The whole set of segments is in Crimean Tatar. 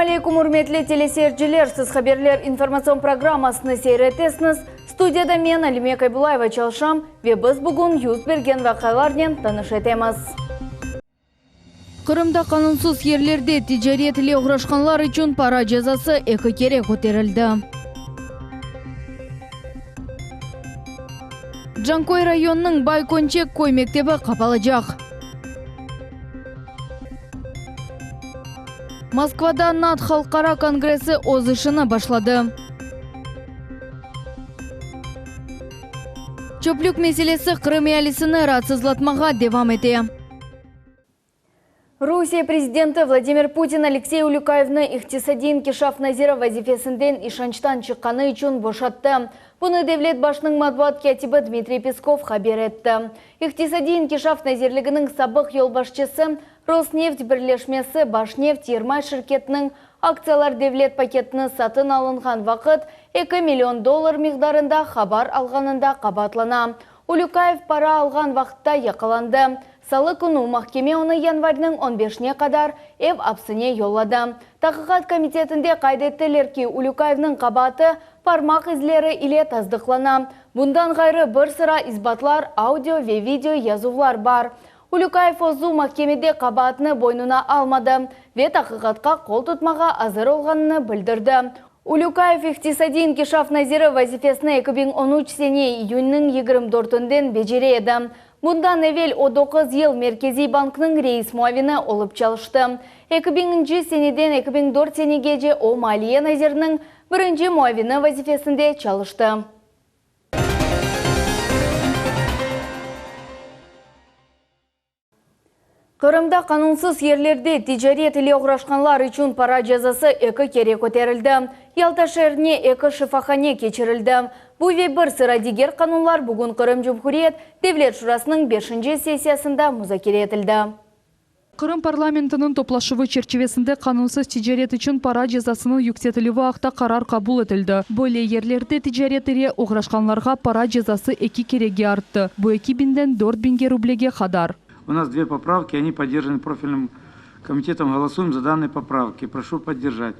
Selâm aleyküm, ürmetli teleseyirciler! Siz Haberler informatsion programmasını seyir etesiñiz. Studiyada men, Alime Kaybulayeva çalışam ve biz bugün yüz bergen vaqialarnen tanış etemiz. Qırımda qanunsız yerlerde ticaret ile oğraşqanlar içün para cezası eki kere köterildi. Canköy rayonınıñ Bay Könçek köy mektebi qapalacaq. Moskvada NAT halqara kongressi öz işini başladı. Çöplük meselesi Qırım ealisini raatsızlatmağa devam ete. Rusiye prezidenti Vladimir Putin Aleksey Ulükayevni iqtisadiy inkişaf naziri vazifesinden işançtan çıqqanı içün boşattı. Bunı devlet başınıñ matbuat kâtibi Dmitriy Peskov haber etti. İqtisadiy inkişaf nazirliginiñ sabıq yolbaşçısı, Rosneft birleşmesi Başneft yermay şirketiniñ aktsiyalar devlet paketini satın alınğan vaqıt eki million dollar miqdarında habar alğanında qabaatlana. Ulükayev para alğan vaqıtta yaqalandı. Salı künü mahkeme onı yanvarniñ on beşine qadar ev apsine yolladı. Taqiqat komitetinde qayd ettiler ki, Ulükayevniñ qabaatı parmaq izleri ile tasdıqlana. Bundan ğayrı bir sıra isbatlar, audio ve video yazuvlar bar. Ulükayev özü mahkemede qabaatını boynuna almadı ve taqiqatqa qol tutmağa azır olğanını bildirdi. Ulükayev iqtisadiy inkişaf naziri vazifesini 2013 sene iyünniñ 24-ünden becere edi. Bundan evel o doquz yıl Merkeziy banknıñ reis muavini olıp çalıştı. Eki biñinci seneden 2004 senegece o maliye naziriniñ birinci muavini vazifesinde çalıştı. Qırımda qanunsız yerlerde ticaret ile oğraşqanlar içün para cezası eki kere köterildi. Yalta şeerine eki şifahane keçirildi. Bu ve bir sıra diger qanunlar bugün Qırım Cumhuriyet Devlet Şurasınıñ beşinci sessiyasında muzakere etildi. Qırım parlamentiniñ toplaşuvı çerçivesinde qanunsız ticaret içün para cezasınıñ yüksetilüvi aqta qarar qabul etildi. Böyle yerlerde ticaret ile oğraşqanlarğa para cezası eki kerege arttı, bu eki biñden dört biñge rublege qadar. U nas dve popravki, oni podderjany profilnym komitetom. Голосуем за данные поправки. Прошу поддержать.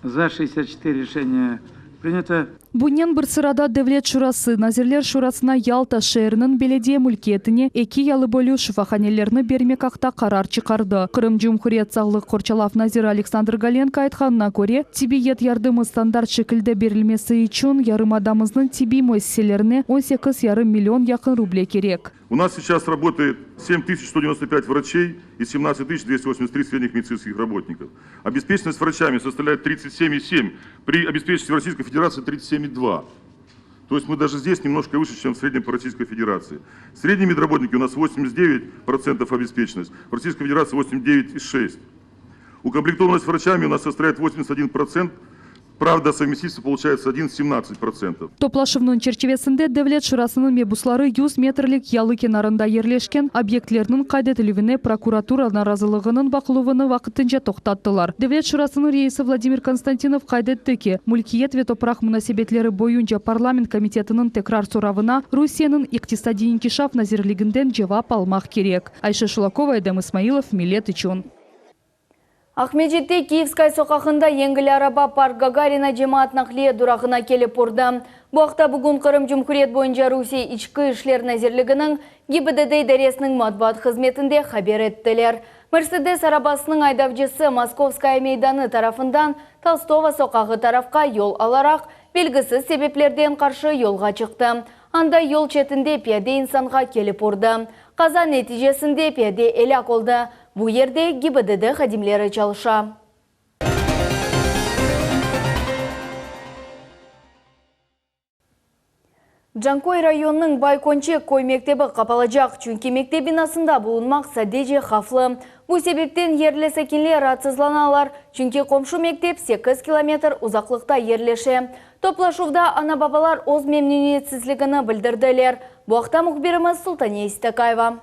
За 64 решение принято. Bunen bir sırada Devlet Şurası, Nazirler Şurasına Yalta şeeriniñ belediye mülkiyetine eki yalıboyu şifahanelerni bermek aqta qarar çıqardı. Qırım Cumhuriyet sağlıq qorçalav naziri Aleksandr Golenko aytqanına köre, tibbiyet yardımı standart şekilde berilmesi içün yarımadamıznıñ tibbiy müessiselerine on sekiz yarım million yaqın ruble kerek. U nas seyças rabotaet 7195 vraçey i 17283 srednih meditsinskih rabotnikov. Obespeçennost vraçami sostavlâet 37,7, pri obespeçennosti v Rossiyskoy Federatsii 37,2. To est mı daje zdes nemnojko vıše, çem v srednem po Rossiyskoy Federatsii. Sredniy medrabotniki u nas 89 protsentov obespeçennost, v Rossiyskoy Federatsii 89,6. Ukomplektovanost vraçami u nas sostavlâet 81 protsent, Pravda, sovmestitelstvo poluçayetsâ 1,17 protsentov. Toplaşuvnıñ çerçivesinde Devlet Şurasınıñ mebusları yüz metrlik yalı kenarında yerleşken obyektlerniñ qayd etilüvine prokuratura narazılığınıñ baqıluvını vaqtınca toqtattılar. Devlet Şurasınıñ reisi Vladimir Konstantinov qayd etti ki, Mülkiyet ve topraq munasebetleri boyunca parlament komitetiniñ tekrar soravına Rusiyeniñ İqtisadiy inkişaf nazirliginden cevap almaq kerek. Ayşe Şulakova, Edem İsmailov, Millet içün. Aqmescitte Kiyevskaya soqağında yengil araba Park Gagarina cemaat naqliye durağına kelip urdı. Bu aqta bugün Qırım Cumhuriyet boyunca Rusiye İçki işler nazirliginiñ GİBDD idaresiniñ matbuat hızmetinde haber ettiler. Mersedes arabasınıñ aydavcısı Moskovskaya meydanı tarafından Tolstogo soqağı tarafqa yol alaraq, belgisiz sebeplerden qarşı yolğa çıqtı. Anda yol çetinde piyade insanğa kelip urdı. Qaza neticesinde piyade elâk oldı. Bu yerde GİBDD hadimleri çalışa. Canköy rayonınıñ Bay Könçek köy mektebi qapalacaq, çünki mektep binasında bulunmaq sadece havflı. Bu sebepten yerli sakinler raatsızlanalar, çünki qomşu mektep sekiz kilometr uzaqlıqta yerleşe. Toplaşuvda ana-babalar öz memnüniyetsizligini bildirdiler. Bu aqta mühbirimiz Sultaniye Sitakaeva.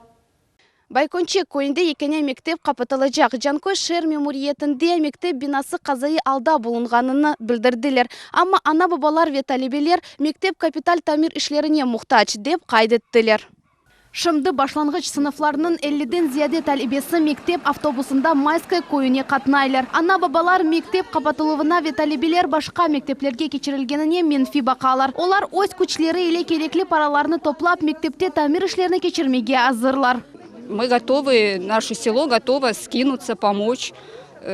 Bay Könçek köyünde yekâne mektep qapatılacaq. Canköy şeer memuriyetinde mektep binası qazaiy alda bulunğanını bildirdiler. Amma ana-babalar ve talebeler mektep kapital tamir işlerine muhtac, dep qayd ettiler. Şimdi başlanğıç sınıflarnıñ elliden ziyade talebesi mektep avtobusında Mayskoye köyüne qatnaylar. Ana-babalar mektep qapatıluvına ve talebeler başqa mekteplerge keçirilgenine menfiy baqalar. Olar öz küçleri ile kerekli paralarnı toplap, mektepte tamir işlerini keçirmege azırlar. Мы gotovı, naşe selo gotovo skinutsya, pomoç.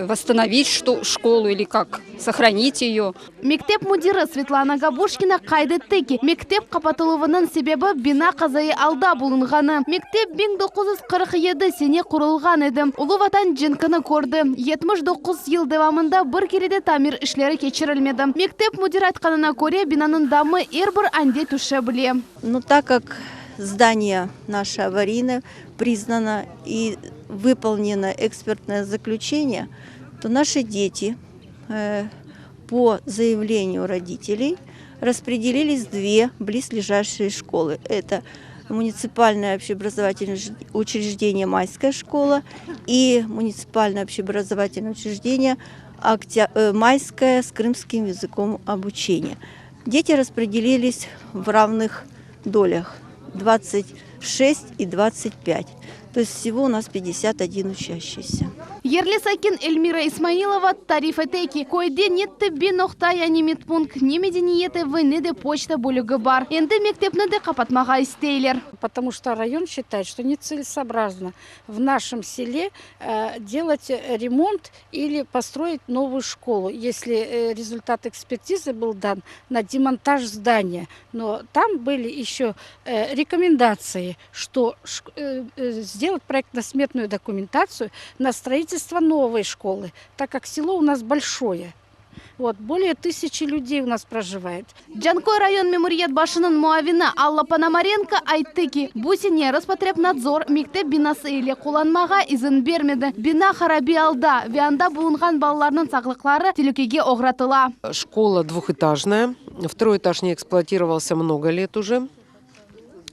Восстановить şkolu ili kak sohranit eyo. Mektep müdiri Svetlana Gabuşkina qayd etti ki, mektep qapatıluvınıñ sebebi bina qazaiy alda bulunğanı. Mektep 1947 sene qurulğan edi, Ulu Vatan cenkini kördi, 79 yıl devamında bir kere de tamir işleri keçirilmedi. Mektep müdiri aytqanına köre, binanıñ damı er bir ande tüşe bile. No tak kak zdaniye naşe avariynoye priznano i vıpolneno ekspertnoye zaklüçeniye, to naşi deti po zayavleniyu roditeley raspredeliliz v dve blizlejashie şkolı, eto munitsipalnoye obşeobrazovatelnoye uçrejdeniye Mayskaya şkola i munitsipalnoye obşeobrazovatelnoye uçrejdeniye Mayskaya s krımskim yazıkom obuçeniya. Deti raspredeliliz v ravnıh dolâh, 26 i 25, to est vsego u nas 51 uçaşçiysa. Yerli sakin Elmira İsmailova tarif ete ki, köyde ne tibbiy noqta, yani medpunkt, ne medeniyet evi, ne de poçta bölügi bar. Endi mektepni de qapatmağa isteyler. Потому что район считает, что нецелесообразно в нашем селе делать ремонт или построить новую школу, если результат экспертизы был дан на демонтаж здания. Но там были еще рекомендации, что сделать проектно-сметную документацию на строительство новой школы, так как село у нас большое. Вот, более тысячи людей у нас проживает. Canköy rayon memuriyet başınıñ muavini Alla Ponomarenko ayttı ki, bu sene Rospotrebnadzor mektep binası ile qullanmağa izin bermedi. Bina harabe alda ve anda bulunğan balalarnıñ sağlıqları telükege oğratıla. Школа двухэтажная. Второй этаж не эксплуатировался много лет уже.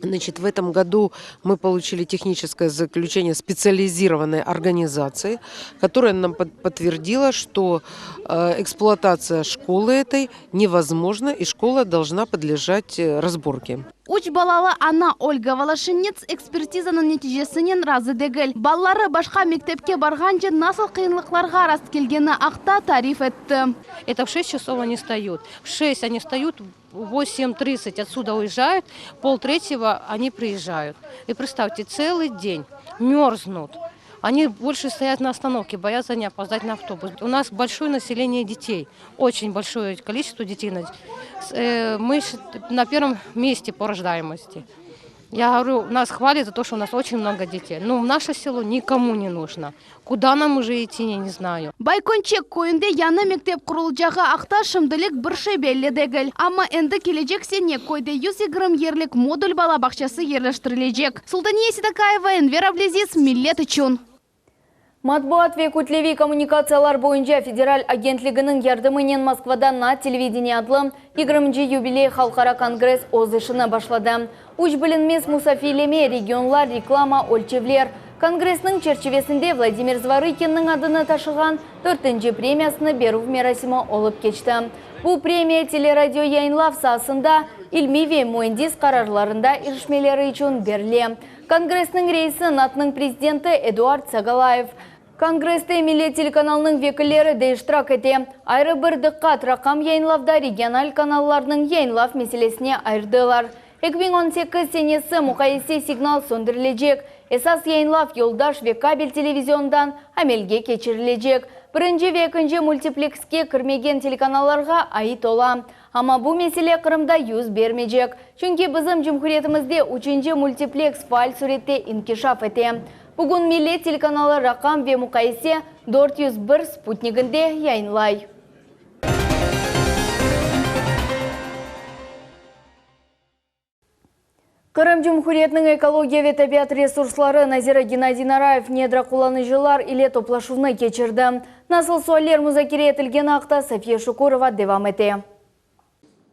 Значит, в этом году мы получили техническое заключение специализированной организации, которая нам подтвердила, что эксплуатация школы этой невозможна и школа должна подлежать разборке. Üç balalı ana Olga Voloşinets ekspertizanıñ neticesinen razı degil. Balaları başqa mektepke barğance nasıl qıyınlıqlarğa rastkelgeni aqta tarif etti. Это в 6 часов они встают. В 6 они встают, в 8.30 отсюда уезжают, полтретьего они приезжают. И представьте, целый день мерзнут. Они больше стоят на остановке, боятся не опоздать на автобус. У нас большое население детей, очень большое количество детей. Мы на первом месте по рождаемости. Я говорю, нас хвалят за то, что у нас очень много детей. Но в наше село никому не нужно. Куда нам уже идти, я не знаю. Baykonçek köyünde yañı mektep qurulacağı aqta şimdilik bir şey belli degil. Amma endi kelecek sene köyde 120 yerlik modul bala bağçası yerleştirilecek. Sultaniye Sidakayeva, Enver Ablezis, Millet içün. Matbuat ve kütleviy kommunikatsiyalar boyunca federal agentliginiñ yardımınen Moskvada Na televideniyi adlı 20. yubiley halqara kongress öz işini başladı. Üç bilinmez musafirleme, regionlar, reklama, ölçevler. Kongressniñ çerçivesinde Vladimir Zvorıkinniñ adını taşığan dörtünci premiyasını berüv merasimi olıp keçti. Bu premiya teleradioyayınlav saasında ilmiy ve müendis qararlarında irişmeleri içün berile. Kongressniñ reisi NAT-nıñ prezidenti Eduard Sagalayev. Kongresste Millet telekanalınıñ vekilleri de iştirak ete. Ayrı bir diqqat raqam yayınlavda regional kanallarnıñ yayınlav meselesine ayırdılar. 2018 senesi muqayese signal söndürilecek. Esas yayınlav yoldaş ve kabel televiziondan amelge keçirilecek. Birinci ve ekinci multiplekske kirmegen telekanallarğa ait ola. Amma bu mesele Qırımda yüz bermeycek. Çünki bizim cumhuriyetimizde üçünci multipleks faal sürette inkişaf ete. Bugün Millet telekanalı raqam ve muqayese 401 sputniginde yayınlay. Qırım Cumhuriyetiniñ ekologiya ve tabiat resursları naziri Gennadiy Narayev nedra qullanıcılar ile toplaşuvnı keçirdi. Nasıl sualler muzakere etilgeni aqta Safiye Şukurova devam ete.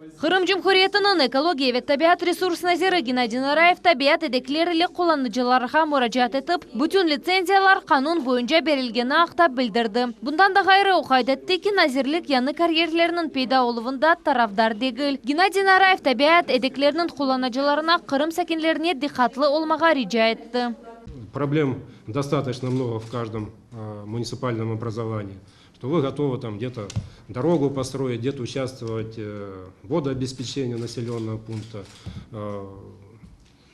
Qırım Cumhuriyetiniñ ekologiya ve tabiat resurs naziri Gennadiy Narayev tabiat edekler ile qullanıcılarğa muracaat etip, bütün litsenziyalar qanun boyunca berilgeni aqta bildirdi. Bundan da ğayrı, o qayd etti ki, nazirlik yañı karyerlerniñ peyda oluvında tarafdar degil. Gennadiy Narayev tabiat edeklerniñ qullanıcılarına Qırım sakinlerine diqqatlı olmağa rica etti. Problem dostatoçno mnogo v každom munitsipalnom obrazovanии. Что вы готовы там где-то дорогу построить, где-то участвовать в водообеспечении населенного пункта, в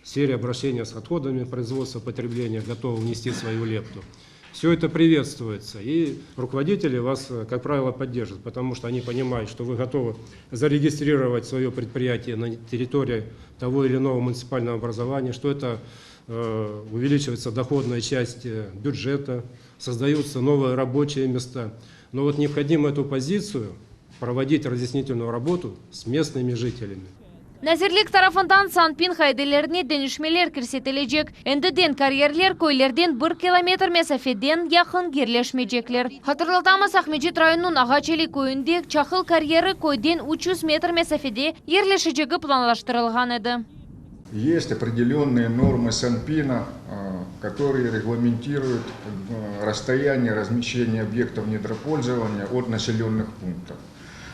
сфере обращения с отходами производства, потребления, готовы внести свою лепту. Все это приветствуется, и руководители вас, как правило, поддержат, потому что они понимают, что вы готовы зарегистрировать свое предприятие на территории того или иного муниципального образования, что это увеличивается доходная часть бюджета, создаются новые рабочие места. Но вот необходимо эту позицию проводить разъяснительную работу с местными жителями. Nazirlik tarafından SanPin qaidelerine deñişmeler kirsetilecek. Endiden karyerler köylerden bir kilometr mesafeden yaqın yerleşmeycekler. Hatırlatamız, Aqmescit rayonınıñ Ağaç Eli köyünde çaqıl karyeri köyden 300 metr mesafede yerleşecegi planlaştırılğan edi. Есть определенные нормы Санпина, которые регламентируют расстояние размещения объектов недропользования от населенных пунктов.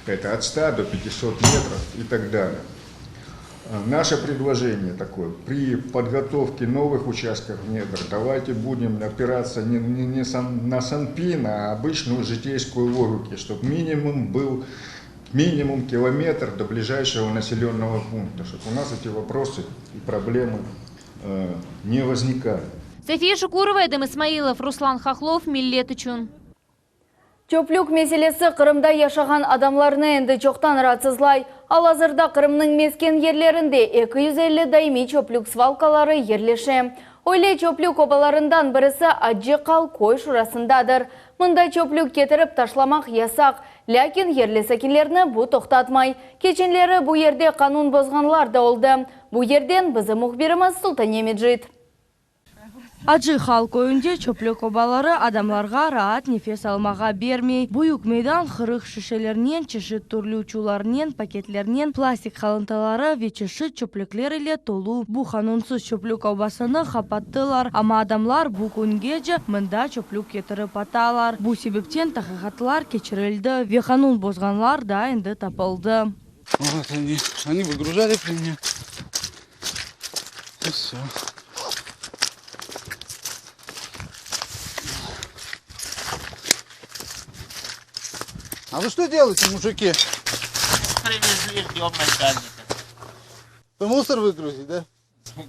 Это от 100 до 500 метров и так далее. Наше предложение такое: при подготовке новых участков недр давайте будем опираться не, не, не сан, на Санпин, а обычную житейскую логику, чтобы минимум был минимум километр до ближайшего населенного пункта, чтобы у нас эти вопросы и проблемы э, не возникали. София Шукурова, Эдем Исмаилов, Руслан Хохлов, Millet içün. Çöplük meselesi Qırımda yaşağan adamlarnı endi çoqtan raatsızlay. Al-azırda Qırımnıñ mesken yerlerinde 250 daimiy çöplük svalkaları yerleşe. Öyle çöplük obalarından birisi Accı Qal köy şurasındadır. Mında çöplük ketirip taşlamaq yasaq. Lâkin yerli sakinlerni bu toqtatmay. Keçenleri bu yerde qanun bozğanlar da oldı. Bu yerden bizim mühbirimiz Sultane Mecit. Acı Qal köyünde çöplük obaları adamlarğa raat nefes almağa bermey. Büyük meydan qırıq şişelernen, çeşit türlü çullarnen, paketlernen, plastik qalıntıları ve çeşit çöplükler ile tolu. Bu qanunsız çöplük obasını qapattılar, amma adamlar bu küngece mında çöplük ketirip atalar. Bu sebepten taqiqatlar keçirildi ve qanun bozğanlar da endi tapıldı. Вот они, они выгружали при мне. И все. А вы что делаете, мужики? Привезли, ждем начальника. Вы мусор выгрузить, да?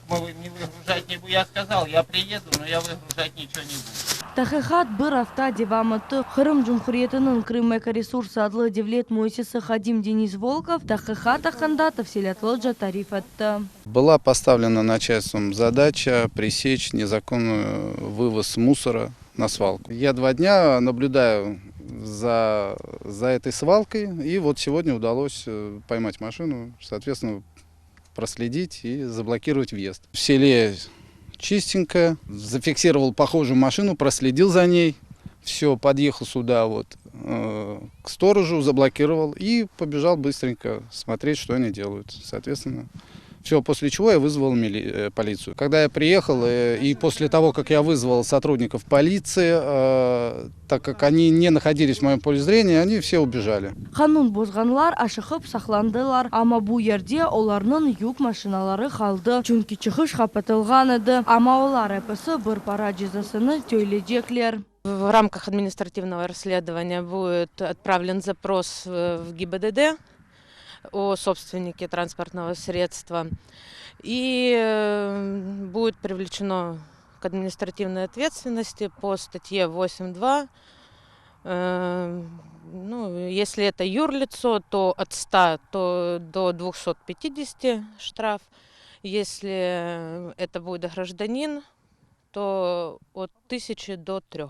Мы не выгружать не буду. Я сказал, я приеду, но я выгружать ничего не буду. Taqiqat bir afta devam etti. Qırım Cumhuriyetiniñ Krımekoresurs adlı devlet müessisesi hadim Denis Volkov taqiqat aqqında tafsilâtlıca tarif etti. Была поставлена начальством задача пресечь незаконный вывоз мусора на свалку. Я 2 дня наблюдаю за, за этой свалкой, и вот сегодня удалось э, поймать машину, соответственно, проследить и заблокировать въезд. В селе чистенько, зафиксировал похожую машину, проследил за ней, все, подъехал сюда вот э, к сторожу, заблокировал и побежал быстренько смотреть, что они делают. Соответственно, все, после чего я вызвал мили- э, полицию. Когда я приехал, э, и после того, как я вызвал сотрудников полиции, э, так как они не находились в моем поле зрения, они все убежали. Qanun bozğanlar aşıqıp saqlandılar, amma bu yerde olarnıñ yük maşinaları qaldı, çünki çıqış qapatılğan edi. Amma olar episi bir para cezasını töleycekler. В рамках административного расследования будет отправлен запрос э, в ГИБДД о собственнике транспортного средства и э, будет привлечено к административной ответственности по статье 8.2. Э, Ну, если это юрлицо, то от 100 то до 250 штраф. Если это будет гражданин, то от 1000 до 3.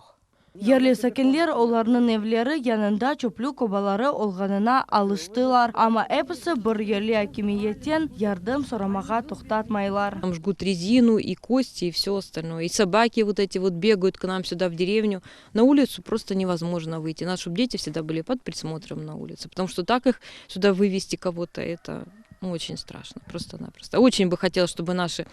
Yerli sakinler olarnıñ evleri yanında çöplük obaları olğanına alıştılar, amma episi bir yerli akimiyetten yardım soramağa toqtatmaylar. Там жгут резину и кости и все остальное. И собаки вот эти вот бегают к нам сюда в деревню. На улицу просто невозможно выйти. Надо, чтобы дети всегда были под присмотром на улице. Потому что так их сюда вывести кого-то, это ну, очень страшно, просто-напросто. Очень бы хотелось, чтобы наши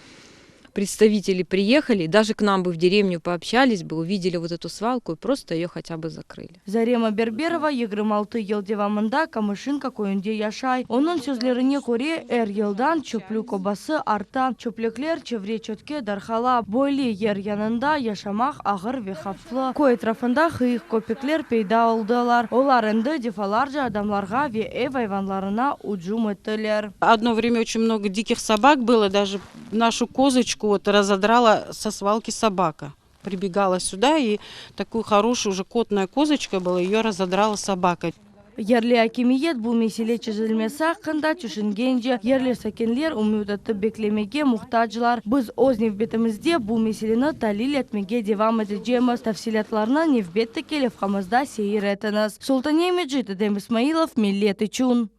представители приехали, даже к нам бы в деревню пообщались бы, увидели вот эту свалку и просто ее хотя бы закрыли. Зарема Берберова 26 yıl devamında Kamışinka köyünde yaşay. Onıñ sözlerine köre, er yıldan çöplük obası arta. Çöplükler çevre-çetke darqala. Böyle yer yanında yaşamaq ağır ve havflı. Köy etrafında qıyıq köpekler peyda oldılar. Olar endi defalarca adamlarğa ve ev ayvanlarına ücüm ettiler. Одно время очень много диких собак было, даже нашу козочку вот разодрала со свалки собака. Прибегала сюда, и такую хорошую уже котная козочка была, ее разодрала собака. Yerli akimiyet bu mesele çezilmesi aqqında tüşüngence, yerli sakinler ümüt etip beklemege muhtaclar. Biz öz nevbetimizde bu meseleni talil etmege devam etecekmiz. Tafsilâtlarnı nevbetteki levhamızda seyir etiñiz. Sultane Mecit, Edem İsmailov, Millet içün.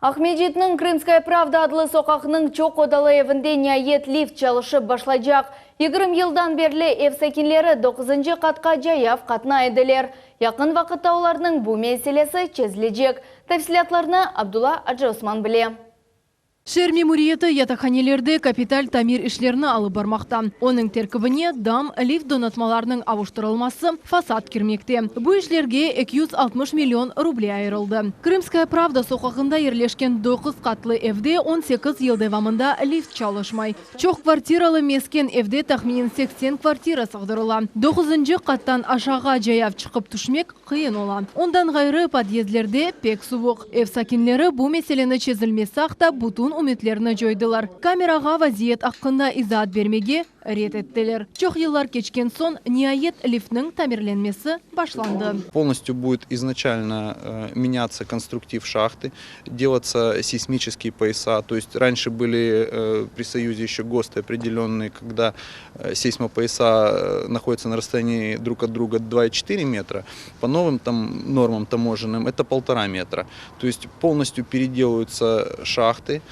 Aqmescitniñ Krımskaya pravda adlı soqaqnıñ çoq odalı evinde niayet lift çalışıp başlaycaq. 20 yıldan berli ev sakinleri doquzıncı qatqa cayav qatnay ediler. Yaqın vaqıtta olarnıñ bu meselesi çezilecek. Tafsilâtlarnı Abdulla Acıosman bile. Şeer memuriyeti yataqhanelerde kapital tamir işlerini alıp barmaqta. Onıñ terkibine dam, lift donatmalarınıñ avuştırılması, fasad kirmekte. Bu işlerge 260 million ruble ayırıldı. Krımskaya pravda soqağında yerleşken doquz qatlı evde 18 yıl devamında lift çalışmay. Çoq kvartiralı mesken evde tahminen 80 kvartira sığdırıla. Doquzıncı qattan aşağı cayav çıqıp tüşmek qıyın ola. Ondan ğayrı, podyezlerde pek suvuq. Ev sakinleri bu meseleni çezilmesi aqta bütün ümütlerini coydılar. Kamerağa vaziyet aqqında izaat bermege red ettiler. Çoq yıllar keçken soñ, niayet, liftniñ tamirlenmesi başlandı. Полностью будет изначально меняться конструктив шахты, делаться сейсмические пояса. То есть раньше были при Союзе еще ГОСТы определенные, когда сейсмопояса находятся на расстоянии друг от друга 2,4 метра. По новым там нормам таможенным это полтора метра. То есть полностью переделываются шахты,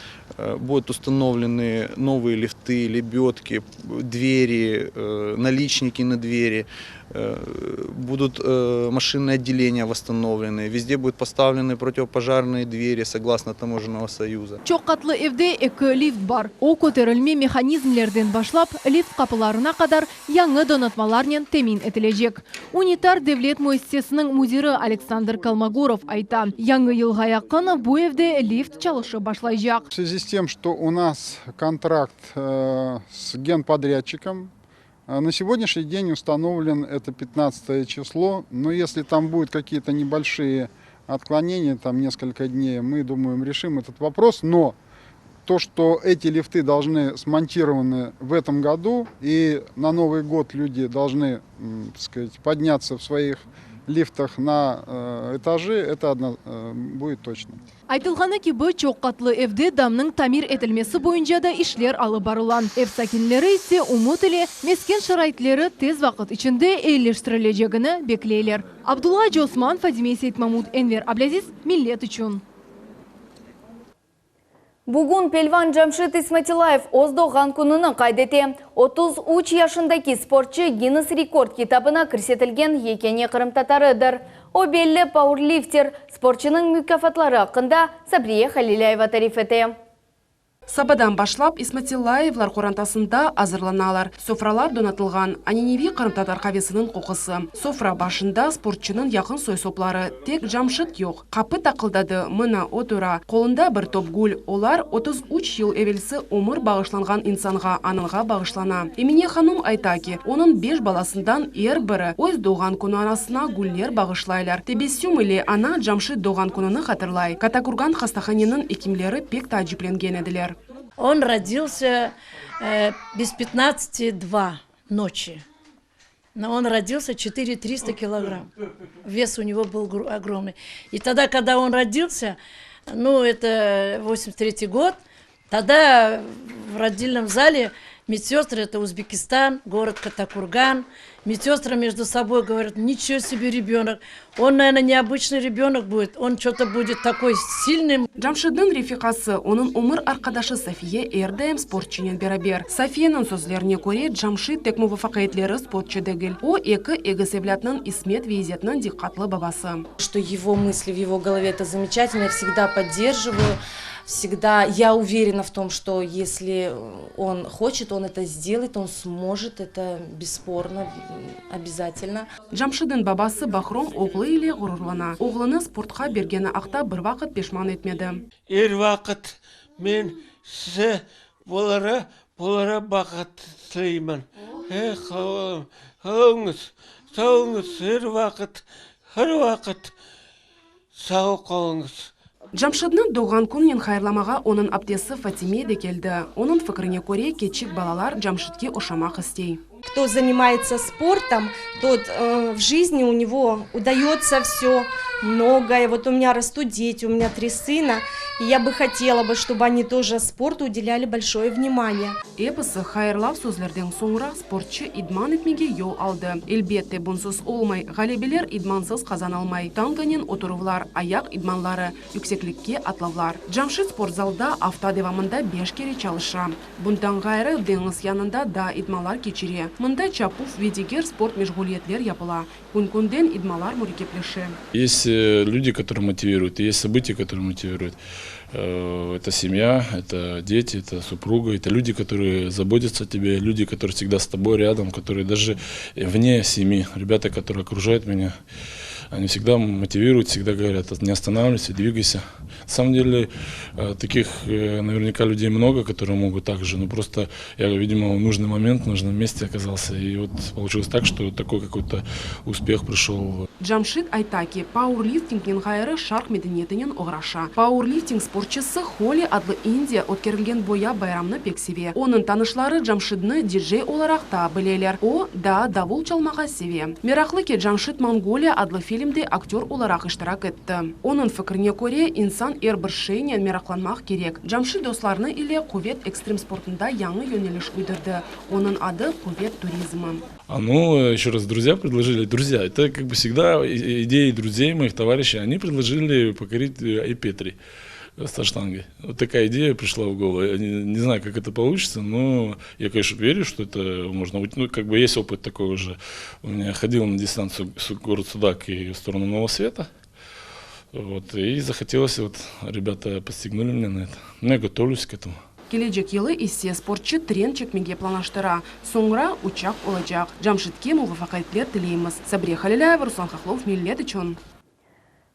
будут установлены новые лифты, лебедки, двери, наличники на двери, будут машинные отделения восстановлены, везде будут поставлены противопожарные двери согласно Таможенного союза. Çoq qatlı evde eki lift bar. O, köterilme mehanizmlerden başlap, lift qapılarına qadar yañı donatmalarnen temin etilecek. Unitar devlet müessisesiniñ müdiri Aleksandr Kolmogorov ayta, yañı yılğa yaqın bu evde lift çalışıp başlaycaq. В связи с тем, что у нас контракт с генподрядчиком, на сегодняшний день установлен это 15 число, но если там будут какие-то небольшие отклонения, там несколько дней, мы, думаем, решим этот вопрос, но то, что эти лифты должны смонтированы в этом году, и на Новый год люди должны, так сказать, подняться в своих лифтах на этажи, это одно, будет точно. Aytılğanı kibi, çoq qatlı evde damnıñ tamir etilmesi boyunca da işler alıp barıla. Ev sakinleri ise ümüt ile mesken şaraitleri tez vaqıt içinde eyileştirilecegini bekleyler. Abdulla Acıosman, Fadime Seytmamut, Enver Ablâziz, Millet içün. Bugün pelvan Camşit İsmatillayev öz doğğan kününi qayd ete. 33 yaşındaki sportçı Ginnes rekord kitabına kirsetilgen yekâne qırımtatarıdır. O belli pauerlifter. Sportçunıñ mukâfatları aqqında Sabriye Halilâyeva tarif ete. Sabadan başlap İsmatillayevler qorantasında azırlanalar. Sofralar donatılğan. Ananeviy qırımtatar qavesiniñ qoqusı. Sofra başında sportçunıñ yaqın soy-sopları. Tek Camşit yoq. Qapı taqıldadı, mına, otura. Qolunda bir top gül. Olar 33 yıl evelsi ömür bağışlanğan insanğa, anağa bağışlana. Emine hanum ayta ki, onıñ beş balasından er biri öz doğğan künü anasına güller bağışlaylar. Tebessüm ile ana Camşit doğğan kününi hatırlay. Kattakurgan hastahaneniñ ekimleri pek taaciplengen ediler. Он родился без пятнадцати два ночи. Но он родился 4300 килограмм. Вес у него был огромный. И тогда, когда он родился, ну, это 83 год, тогда в родильном зале медсестры, это Узбекистан, город Каттакурган. Медсестры между собой говорят, ничего себе ребенок, он, наверное, необычный ребенок будет, он что-то будет такой сильный. Camşidniñ refiqası, onıñ ömür arqadaşı Safiye er daim sportçınen beraber. Safiyeniñ sözlerine köre, Camşid tek muvafaqiyetleri sportçı degil, o, eki egiz evlâtnıñ, İsmet ve İzetniñ diqqatlı babası. Что его мысли в его голове, это замечательно, я всегда поддерживаю, всегда я уверена в том, что если он хочет, он это сделает, он сможет, это бесспорно, обязательно. Camşidniñ babası Bahrom oğlu ile ğururlana. Oğlunı sportqa bergeni aqta bir vaqıt peşman etmedi. Er vaqıt men size bolara bolara bahıt tileymen. Ey, qalıñız, sağ er vaqıt, her vaqıt sağ qalıñız. Camşidni doğğan künnen hayırlamağa onıñ aptesi Fatime de keldi. Onıñ fikrine köre, kiçik balalar Camşidke oşamaq istey. Кто занимается спортом, тот в жизни у него удается все многое. Вот у меня растут дети, у меня три сына, и я бы хотела бы, чтобы они тоже спорту уделяли большое внимание. Episi hayırlav sözlerden soñra sportçı idman etmege yol aldı. Elbette, bunsız olmay, ğalebeler idmansız qazanılmay. Tanganen oturuvlar, ayaq idmanları, yükseklikke atlavlar. Camşid sportzalda afta devamında beş kere çalışa. Bundan ğayrı, deñiz yanında da idmanlar keçire. Mında çapuv ve diger sport meşğuliyetler yapıla. Kün-künden idmanlar mürekkepleşe. Есть люди, которые мотивируют, и есть события, которые мотивируют. Это семья, это дети, это супруга, это люди, которые заботятся о тебе, люди, которые всегда с тобой рядом, которые даже вне семьи, ребята, которые окружают меня, они всегда мотивируют, всегда говорят, не останавливайся, двигайся. На самом деле, таких наверняка людей много, которые могут так же, но просто я, видимо, в нужный момент, в нужном месте оказался. И вот получилось так, что такой какой-то успех пришел. Camşid ayta ki, pauerliftingnen ğayrı şarq medeniyetinen oğraşa. Pauerlifting sportçısı Holi adlı Indiya ötkerilgen boya bayramnı pek seve. Onıñ tanışları Camşidni dicey olaraq da bileler. O, daa davul çalmağa seve. Meraqlı ki, Camşid Mongoliya adlı filmde aktör olaraq iştirak etti. Onıñ fikrine köre, insan er bir şeynen meraqlanmaq kerek. Camşid dostlarını ile quvet ekstrem sportunda yañı yöneliş uydurdı. Onıñ adı quvet turizmi. А ну, еще раз, друзья предложили. Друзья, это как бы всегда идеи друзей моих, товарищей. Они предложили покорить Ай-Петри со штангой. Вот такая идея пришла в голову. Я не, не знаю, как это получится, но я, конечно, верю, что это можно. Ну, как бы есть опыт такой уже. У меня ходил на дистанцию город Судак и в сторону Нового Света. Вот, и захотелось, вот ребята подстегнули меня на это. Ну, я готовлюсь к этому. Kelecek yılı ise sportçı tren çekmege planlaştıra. Soñra uçaq olacaq. Camşidke muvafaqiyetler tileymiz. Sabriye Halilâyeva, Ruslan Hahlov, Millet içün.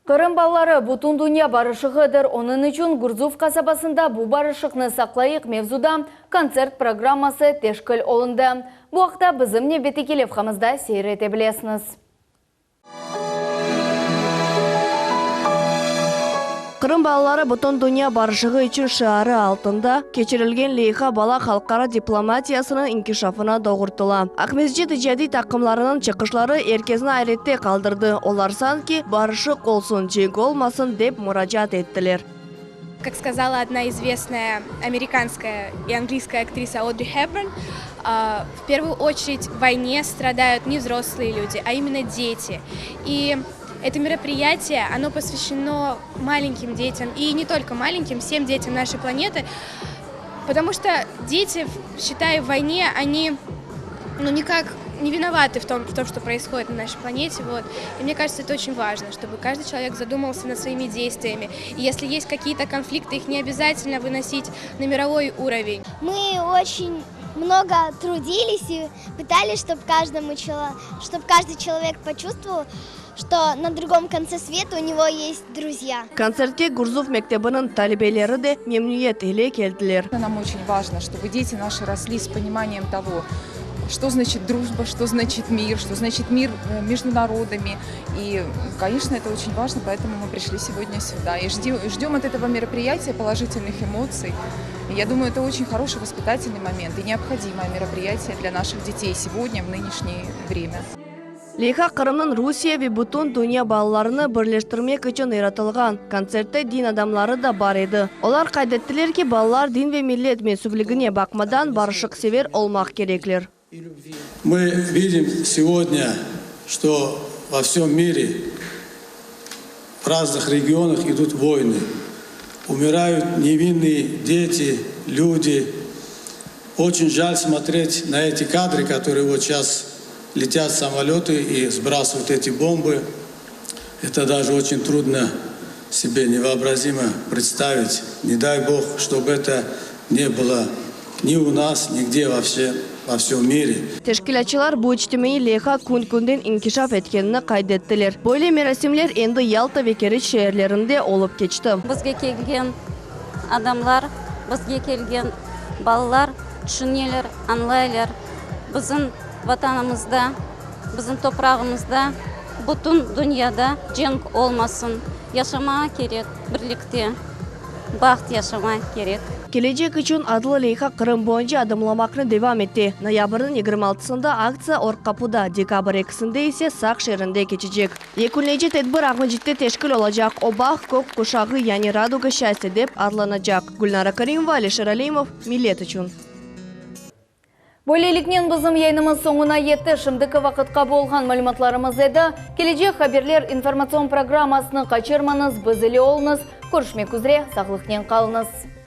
Qırım balaları bütün dünya barışığıdır. Onıñ içün Gurzuf qasabasında bu barışıqnı saqlayıq mevzuda kontsert programması teşkil olundı. Bu aqta bizim nevbetteki levhamızda seyir ete bilesiñiz. Qırım balaları bütün dünya barışığı içün şiarı altında keçirilgen leyha bala halqara diplomatiyasınıñ inkişafına doğurtıla. Aqmescit icadiy taqımlarınıñ çıqışları er kesni ayrette qaldırdı, olar sanki, barışıq olsun, cenk olmasın, dep muracaat ettiler. Как сказала одна известная американская и английская актриса Одри Хепберн, в первую очередь в войне страдают не взрослые люди, а именно дети. И это мероприятие, оно посвящено маленьким детям, и не только маленьким, всем детям нашей планеты, потому что дети, считай, в войне, они ну, никак не виноваты в том, в том, что происходит на нашей планете. Вот. И мне кажется, это очень важно, чтобы каждый человек задумался над своими действиями. И если есть какие-то конфликты, их не обязательно выносить на мировой уровень. Мы очень много трудились и пытались, чтобы каждому чтобы каждый человек почувствовал, что на другом конце света у него есть друзья. Kontsertke Gurzuf mektebiniñ talebeleri de memnüniyet ile keldiler. Нам очень важно, чтобы дети наши росли с пониманием того, что значит дружба, что значит мир, что значит мир э, между народами. И, конечно, это очень важно, поэтому мы пришли сегодня сюда. И ждем, ждем от этого мероприятия положительных эмоций. И я думаю, это очень хороший воспитательный момент и необходимое мероприятие для наших детей сегодня, в нынешнее время. Leyha Qırımnıñ Rusiye ve bütün dünya balalarını birleştirmek içün yaratılğan. Kontsertte din adamları da bar edi. Olar qayd ettiler ki, balalar din ve millet mensüpligine baqmadan barışıqsever olmaq kerekler. Мы видим сегодня, что во всем мире, в разных регионах идут войны. Умирают невинные дети, люди. Очень жаль смотреть на эти кадры, которые вот сейчас летят самолеты и сбрасывают эти бомбы. Это даже очень трудно себе невообразимо представить. Не дай Бог, чтобы это не было ни у нас, нигде вообще во всем мире. Teşkilâtçılar bu içtimaiy leyha kün-künden inkişaf etkenini qayd ettiler. Böyle merasimler endi Yalta ve Keriç şeerlerinde olıp keçti. Bizge kelgen adamlar, bizge kelgen balalar tüşüneler, añlaylar, bizim Vatanımızda, bizim toprağımızda, bütün dünyada cenk olmasın, yaşamağa kerek birlikte. Baht yaşamaq kerek. Kelecek içün adlı leyha Qırım boyunca adımlamaqnı devam ete. Noyabrniñ 26-sında aktsiya Or Qapuda, dekabr ekisinde ise Saq şeerinde keçecek. Yekünleyici tedbir Aqmescitte teşkil olacaq, o Baht kök quşağı, yani Raduga şçastya dep adlanacaq. Gülnara Karimova, Alişer Alimov, Millet içün. Böyleliknen bizim yayınımız soñuna yetti. Şimdiki vaqıtqa bolğan malümatlarımız edi. Kelecek haberler informatsion programmasını qaçırmañız, biz ile oluñız. Körüşmek üzre, sağlıqnen qalıñız.